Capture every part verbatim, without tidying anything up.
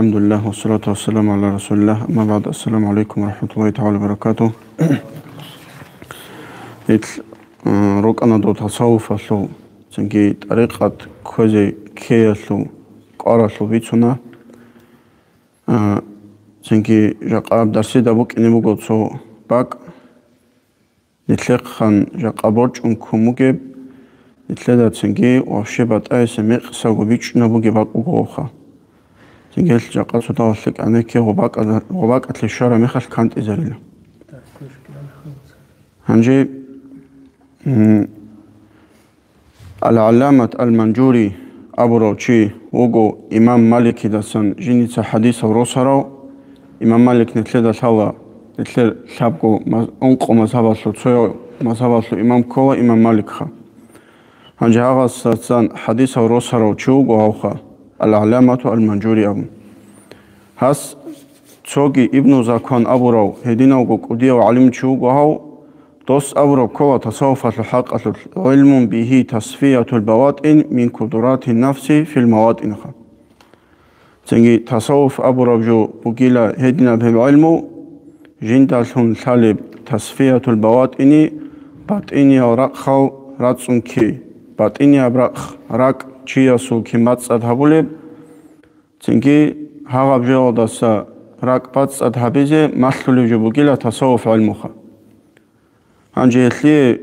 الحمد لله والصلاة والسلام على رسول الله. أما بعد، السلام عليكم ورحمة الله تعالى وبركاته. Ил, м, рукӀана дов тасаввуфалъул, цинги тӀарикъат кквезе ккеялъул, кӀваралъул бицуна. А, цинги жакъа дарсида букӀине буго цо бакӀ. Нилъехъан жакъа борчӀун ккун бугеб, нилъеда цинги вообще батӀайиса мекъисаго бичӀчӀунеб бугеб бакӀ буго гъобха. Цинги гьелъ жакъа цо давалъе кӀанеке гъобакӀа-, гъобакӀалъе щвараб мехалъ кантӀизарила. Гьанже, м, Ал-ГӀалламат Ал-Манжури абурав чи вуго имам Маликидасан жиница хӀадисал росарав. Имам Малик нилъеда лъала, нилъер лъабго маз-, ункъо мазгьабалъул цояв мазгьабалъул имам ккола имам Маликха. Гьанже гьагъасдасан хӀадисал росарав чи вуго гьавха, Ал-ГӀалламату Ал-Манжури абун. Гьас цоги Ибну Закван абурав гьединавго кӀудияв гӀалимчи вуго гьав, дос абураб ккола тасаввуфалъул хӀакъалъулъ: «ГӀилмун бигьи тасфиятул баватӀин мин кудурати нафси фил маватӀин», ха. Цинги тасаввуф абураб жо бугила гьединаб гьеб гӀилму, жиндалъун лъалеб тасфиятул баватӀини, батӀиниял рахъал рацӀцӀун кки, батӀинияб рахъ, ракӀ чиясул кин бацӀцӀад гьабулеб, цинги гьагъаб жоялдаса ракӀ бацӀцӀад гьабизе малъулеб жо бугила тасаввуф гӀилмуха. Гьанже гьелъие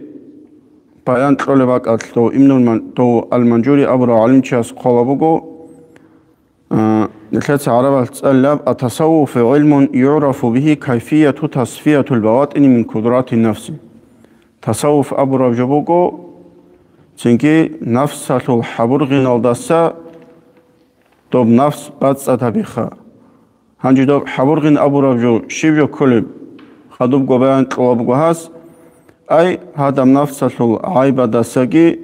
баян кьолеб бакӀалъ дов Ибнул Ман-, дов Ал-Манжури абурав гӀалимчияс хъвала буго, а, нилъеца гӀарабалъ цӀалилаб: «Ат-тасаввуфу гӀилмун югӀрафу бигьи кайфияту тасфиятул баватӀини мин кудурати нафси». Тасаввуф абураб жо буго, цинги нафсалъул хӀабургъиналдаса доб нафс бацӀцӀад гьабиха. Гьанже доб хӀабургъин абураб жо щиб жо кколеб? Хадубго баян кьола буго гьас: ай, гьадаб нафсалъул гӀайбадасаги,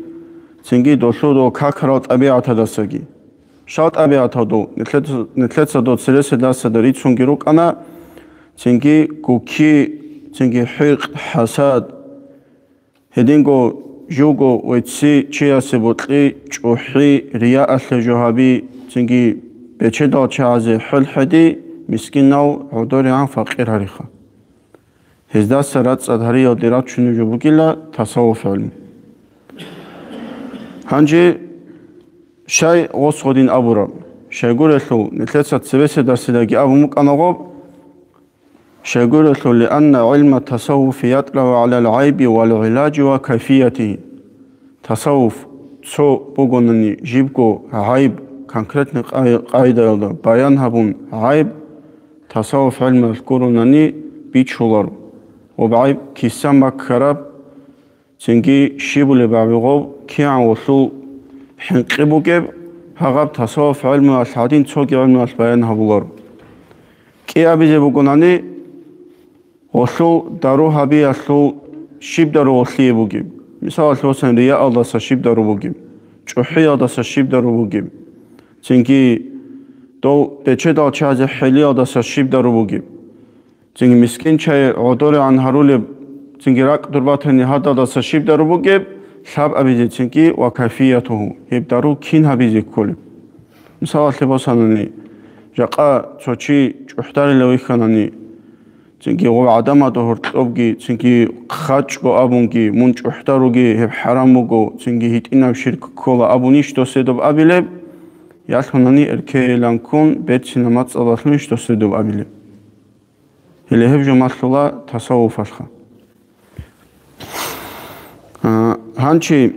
цинги долъул дол какарал тӀабигӀатадасаги. Щал тӀабигӀатал дол, нилъеца, нилъеца дол цереседасада рицунги рукӀана, цинги гукки, цинги хӀикъ, хӀасад, гьединго живго вецци чиясе бокьи, чӀухӀи, рияалъе жо гьаби, цинги бечедал чагӀазе хӀел хӀеди, мискинал гӀодорегӀан факъир гьариха. Гьездаса рацӀцӀад гьариялде рачунеб жо бугила тасаввуф гӀилму. Гьанже щай гъос гъодин абураб? Щайгурелъул, нилъеца цебесеб дарсидаги абун букӀана гъоб, щайгурелъул, «Лианна гӀилма тасаввуфи ятлау гӀалал гӀайби вал гӀилажи ва кайфиятигьи». Тасаввуф цо бугонани жибго гӀайб конкретный къай-, къайдаялда баян гьабун, гӀайб тасаввуф гӀилмалъ гуронани бичуларо. Ва гӀайб киса маккараб, цинги щибулеб абигъоб кигӀан гъолъул хӀинкъи бугеб, гьагъаб тасаввуф гӀилмуялъ гьадин цоги гӀилмуялъ баян гьабуларо. КӀиабизе бугонани, гъолъул дару гьабиялъул щиб дару гъолъие бугеб? Мисалалъе босани, рияалдаса щиб дару бугеб? ЧӀухӀиялдаса щиб дару бугеб? Цинги дов бечедал чагӀазе хӀелиялдаса щиб дару бугеб? Цинги мискин чагӀи гӀодорегӀан гьарулеб, цинги ракӀ дур батани гьадалдаса щиб дару бугеб, лъаб абизе цинги ва кайфиятугьу, гьеб дару кин гьабизе кколеб. Мисалалъе босанани, жакъа цо чи чӀухӀдарилав вихьанани, цинги гъов гӀадамазда гьоркьобги, цинги хъачӀго абунги, мун чӀухӀдаруги, гьеб хӀарам буго, цинги гьитӀинаб ширк ккола абунищ досе доб абилеб? Ялъунани эркейилан ккун, берцинаб мацӀалдалъунищ досе доб абилеб? Гьеле гьеб жо малъула тасаввуфалъха. А, гьанчи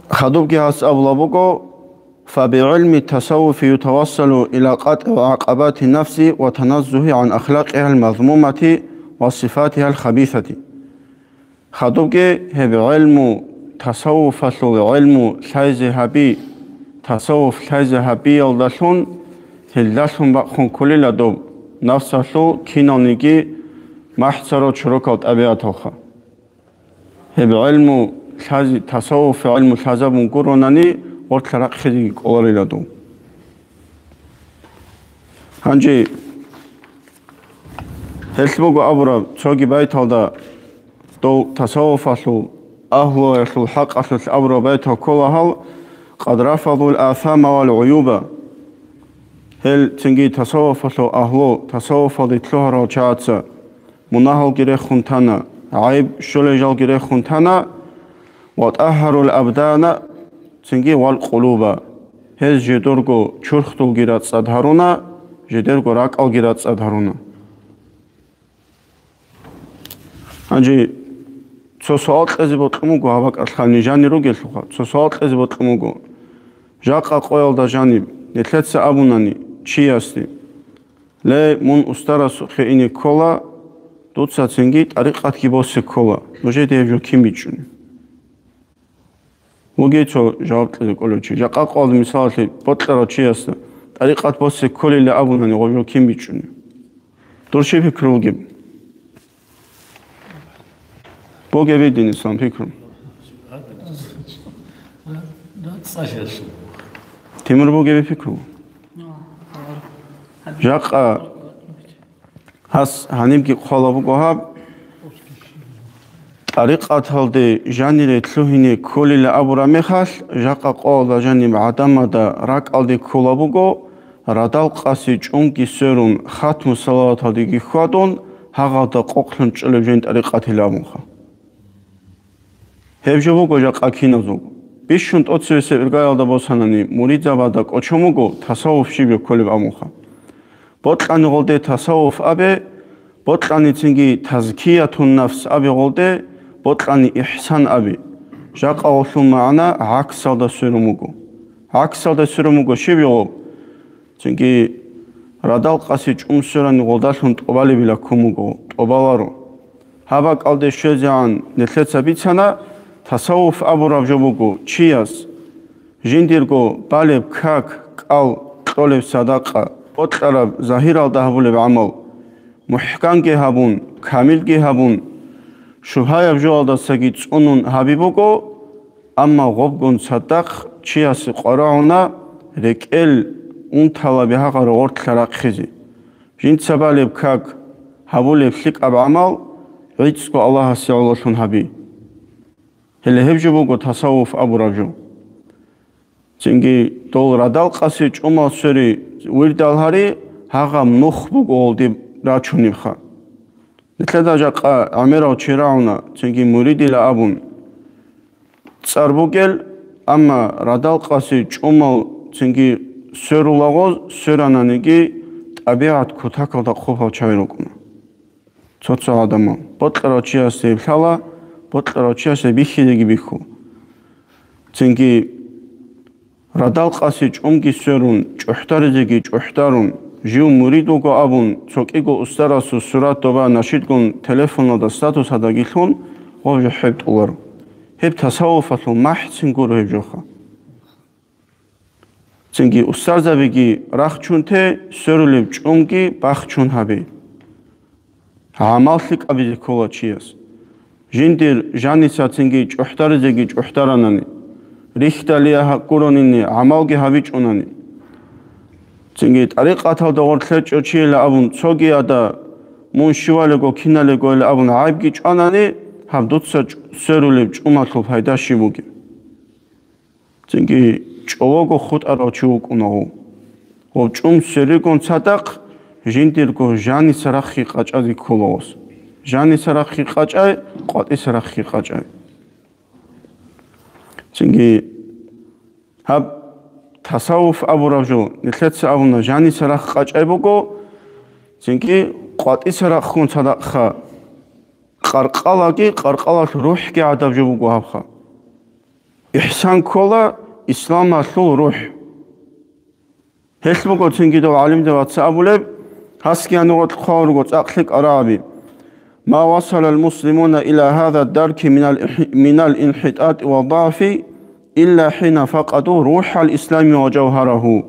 хадубги гьас абула буго: «ФабигӀилми тасаввуфи ютавассалу иля къатӀи гӀакъабати нафси ва таназзухи гӀан ахлакъигьал мазмумати ва сифатигьал хабисати». Хадубги гьеб гӀелму, тасаввуфалъул гӀелму лъайзе гьаби, тасаввуф лъайзе гьабиялдалъун гьелдалъун бахъун кколила доб нафсалъул киналниги махӀцарал чорокал тӀабигӀаталха. Гьеб гӀелму лъази-, тасаввуф гӀелму лъазабун гуронани, гъоркьа рахъизеги кӀоларила дов. Гьанже гьелъ буго абураб цоги байталда, дов тасаввуфалъул агьлуялъул хӀакъалъулъ абураб байтал ккола гьал: «Къад рафадул асама вал гӀуюба». Гьел цинги тасаввуфалъул агьлу, тасаввуфалде лъугьарал чагӀаца мунагьалги рехун тана, гӀайиб щолей жалги рехун тана, ва тӀагьарул абдана, цинги вал къулуба. Гьез жидерго чурхдулги рацӀцӀад гьаруна, жидерго ракӀалги рацӀцӀад гьаруна. Гьанже цо суал кьезе бокьун буго гьаб бакӀалъ жанир ругелъулха, цо суал кьезе бокьун буго. Жакъа къоялда жаниб, нилъеца абунани чиясде: «Ле, мун устарасухъе ине ккола, дуца цинги тӀарикъатги босе ккола, нужеде гьеб жо кин бичӀчӀунеб?» Вугей цо жаваб кьезе кӀолев чи. Жакъа къоялда, мисалалъе, бокьарав чиясда тӀарикъат босе кколила абунани, гьеб жо кин бичӀчӀунеб? Дур щиб пикру бугеб? Бугеб дин ислам пикру? Тимур, бугеб пикру? Жакъа гьас гьанибги хъвала буго гьаб, тӀарикъаталде жанире лъугьине кколила абураб мехалъ, жакъа къоялда жаниб гӀадамазда ракӀалде ккола буго, радал къаси чӀумги сверун, хатму салаваталдеги хьвадун, гьагъалда къокълъун чӀолеб жен тӀарикъатил абунха. Гьеб жо буго жакъа киназулго. Бищун тӀоцебесеб иргаялда босанани, муридзабазда кӀочон буго тасаввуф щиб кколеб абунха. Бокьани гъолде тасаввуф абе, бокьани цинги тазкиятун нафс абе гъолде, бокьани ихсан абе. Жакъа гъолъул магӀна гӀаксалда сверун буго. ГӀаксалда сверун буго щиб гъоб? Цинги радал къаси чӀум сверани гъолдалъун тӀубалебила ккун буго, тӀубаларо. Гьаб бакӀалде щвезегӀан нилъеца бицана, тасаввуф абураб жо буго чияс жиндирго балеб как, кӀал, кьолеб садакъа, бокьараб загьиралда гьабулеб гӀамал, мухӀканги гьабун, камилги гьабун, шубгьаяб жоялдасаги цӀунун гьаби буго, амма гъобгун цадахъ чиясе къварагӀуна рекӀел унталаби гьагъа рогъорлъа рахъизе. Жинца балеб как, гьабулеб лъикӀаб гӀамал гӀицӀго Аллагьасе гӀололъун гьаби. Гьеле гьеб жо буго тасаввуф абураб жо. Цинги дол радал къаси чӀумал свере вирдал гьари, гьагъаб нух буго гъолде рачунебха. Нилъеда жакъа гӀемерав чи рагӀуна, цинги муридила абун цӀар бугел, амма радал къаси чӀумал цинги сверулагъоз сверананиги, тӀабигӀат кутакалда хъубал чагӀи рукӀуна. Цо-цо гӀадамал бокьарав чиясда гьеб лъала, бокьарав чиясда бихьизеги бихьу. Цинги радал къаси чӀумги сверун, чӀухӀдаризеги чӀухӀдарун, жив мурид вуго абун, цо кӀиго устарасул сурат доба нашидгун телефоналда статус гьадагилъун гъов жо хӀеб тӀуларо. Гьеб тасаввуфалъул махӀцин гуро гьеб жоха. Цинги устарзабиги рахчун те, сверулеб чӀумги бахчун гьабе. ГӀамал лъикӀабизе ккола чияс. Жиндир жаниса цинги чӀухӀдаризеги чӀухӀдаранани, рихьдалия гьа-, гуронине гӀамалги гьабичӀунани. Цинги тӀарикъаталда гъорлъ гьечӀо чийила абун цогияда, мун щивалего киналегойила абун гӀайибги чӀванани, гьаб дуца чӀ-, сверулеб чӀумалъул пайда щиб бугеб? Цинги чӀолого хутӀарав чи вукӀуна гъов. Гъов чӀум сверигун цадахъ жиндирго жаниса рахъи къачӀазе ккола гъос. Жаниса рахъи къачӀай, къватӀиса рахъи къачӀай. Цинги гьаб тасаввуф абураб жо, нилъеца абуна, жаниса рахъ къачӀай буго, цинги къватӀиса рахъгун цадахъха. Къаркъалаги, къаркъалалъ рухӀги гӀадаб жо буго гьабха. Ихсан ккола исламалъул рухӀ. Гьелъ буго цинги дов гӀалимда ваца абулеб, гьасги гьанигъо хъвал руго цӀакълъи кӀарагӀаби: «Ма васалал муслимуна иля гьаза дарки минал ихӀ-, минал инхӀитӀатӀи ва дагӀфи, илля хӀина факъаду рухӀал ислами ва жавгьарагьу».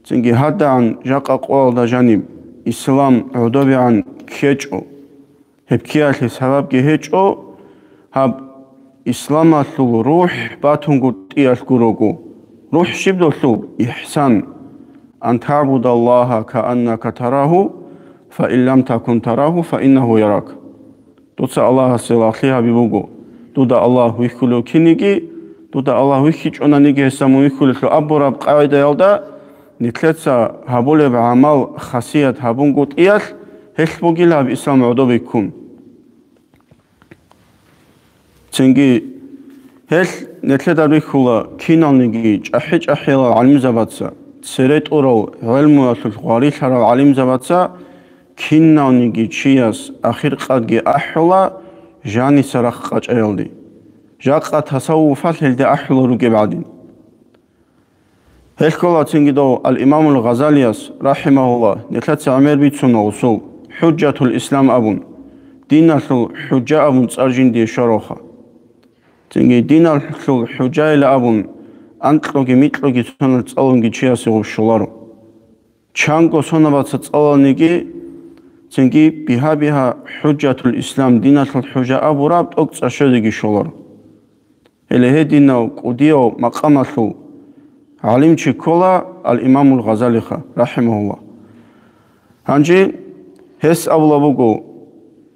Цинги гьадагӀан жакъа къоялда жаниб ислам гӀодобегӀан ккечӀо. Гьеб ккеялъе сабабги гьечӀо, гьаб исламалъул рухӀ батунгутӀиялъ гурого. РухӀ щиб долъул? Ихсан. Ан таъбудаллагьа кааннака тарагьу, фа ин лам такун тарагьу, фа иннагьу ярак. Дуца Аллагьасе лагълъи гьаби буго. Дуда Аллагь вихьулев киниги, дуда Аллагь вихьичӀонаниги гьесда мун вихьулелъул абураб къагӀидаялда, нилъеца гьабулеб гӀамал хасият гьабунгутӀиялъ, гьелъ бугила гьаб ислам гӀодобе ккун. Цинги гьелъ нилъеда рихьула киналниги чӀахӀи-чӀахӀиял гӀалимзабаца, цере тӀурал гӀелмуялъулъ гъварилъарал гӀалимзабаца, киналниги чияс ахиркъадги ахӀула жаниса рахъ къачӀаялде, жакъа тасаввуфалъ гьелде ахӀулел ругеб гӀадин. Гьелъ ккола цинги дов ал-Имамул Гъазалияс, рахӀимагьуллагь, нилъеца гӀемер бицуна гъусул, ХӀужжатул Ислам абун, диналъул хӀужа абун цӀар жиндие щваравха. Цинги диналъул хӀужайила абун, анкьуги микьуги сонал цӀалунги чиясе гъуб щоларо. Чанго сонабаца цӀалалниги, цинги бигьа-бигьа ХӀужжатул Ислам, диналъул хӀужа абураб тӀокӀ цӀар щвезеги щоларо. Гьеле гьединав кӀудияв макъамалъул гӀалимчи ккола ал-Имамул Гъазалиха, рахӀимагьуллагь. Гьанже гьес абула буго,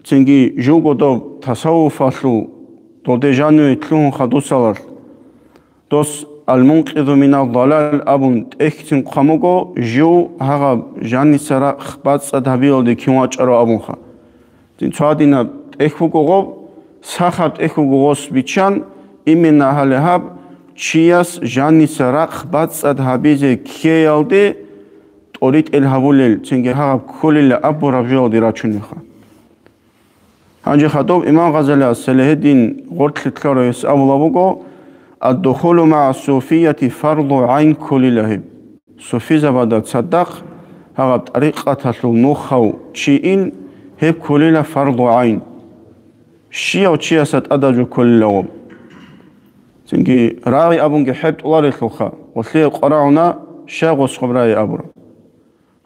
цинги живго доб тасаввуфалъул долде жаниве лъугьун хадусалалъ, дос «Ал-Мункъизу минал далал» абун тӀехьцин хъван буго, жив гьагъаб жаниса рахъ бацӀцӀад гьабиялде кин вачӀарав абунха. Цин цо гьадинаб тӀехь буго гъоб, сахаб тӀехь буго гъос биччан, именно гьале гьаб чияс жаниса рахъ бацӀцӀад гьабизе ккеялде тӀоритӀел гьабулел, цинги гьагъаб кколила абураб жоялде рачунеха. Гьанже хадуб имам Гъазалияс гьеле гьедин гъоркьлъи ккарав гьес абула буго, «Ад-духулу маа суфияти фарду гӀайн кколила гьеб». Суфизабада цадахъ гьагъаб тӀарикъаталъул нухав чи ин, гьеб кколила фарду гӀайн. Щияв чиясда тӀадаб жо кколила гъоб. Цинги рагӀи абунги хӀеб тӀоларелъулха, гъолъие къварагӀуна щай гъос гъоб рагӀи абураб.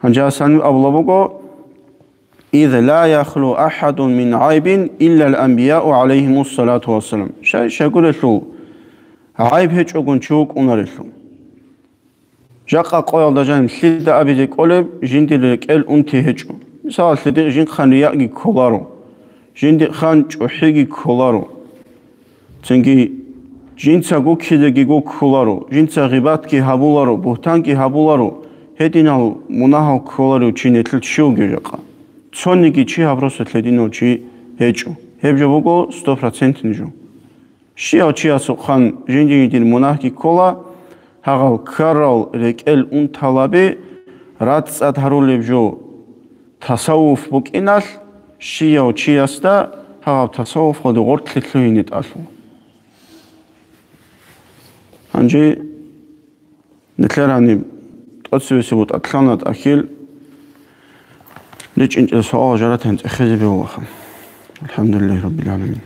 Гьанже гьас гьаниб абула буго, «Из ла яхлу ахадун мин гӀайбин иллал анбияу гӀалайгьимуссалату вассалам». Щай, щайгурелъул, гӀайб гьечӀогун чи вукӀунарелъул. Жакъа къоялда жаниб лъида абизе кӀолеб, жиндир рекӀел унти гьечӀо. Мисалалъе, дир жинхъан риягӀги кколаро, жиндихъан чӀухӀиги кколаро. Цинги жинца гуккизеги гуккуларо, жинца гъибатги гьабуларо, бугьтанги гьабуларо, гьединал мунагьал кколарев чи нилъер чи вугев жакъа. Цониги чи гьаб росулъ гьединав чи гьечӀо. Гьеб жо буго сто процентный жо. Щияв чиясухъан жинди-жиндир мунагьги ккола, гьагъал ккарал рекӀел унталаби рацӀцӀад гьарулеб жо тасаввуф букӀиналъ, щияв чиясда гьагъаб тасаввуфалде гъоркьлъи лъугьине тӀалъула. Гьанже нилъер гьаниб тӀоцебесеб бутӀа лъана тӀахьил ричӀинчӀел суал-жаратан цӀехезе бегьулаха. АлхӀамдулиллагьи раббил гӀаламин.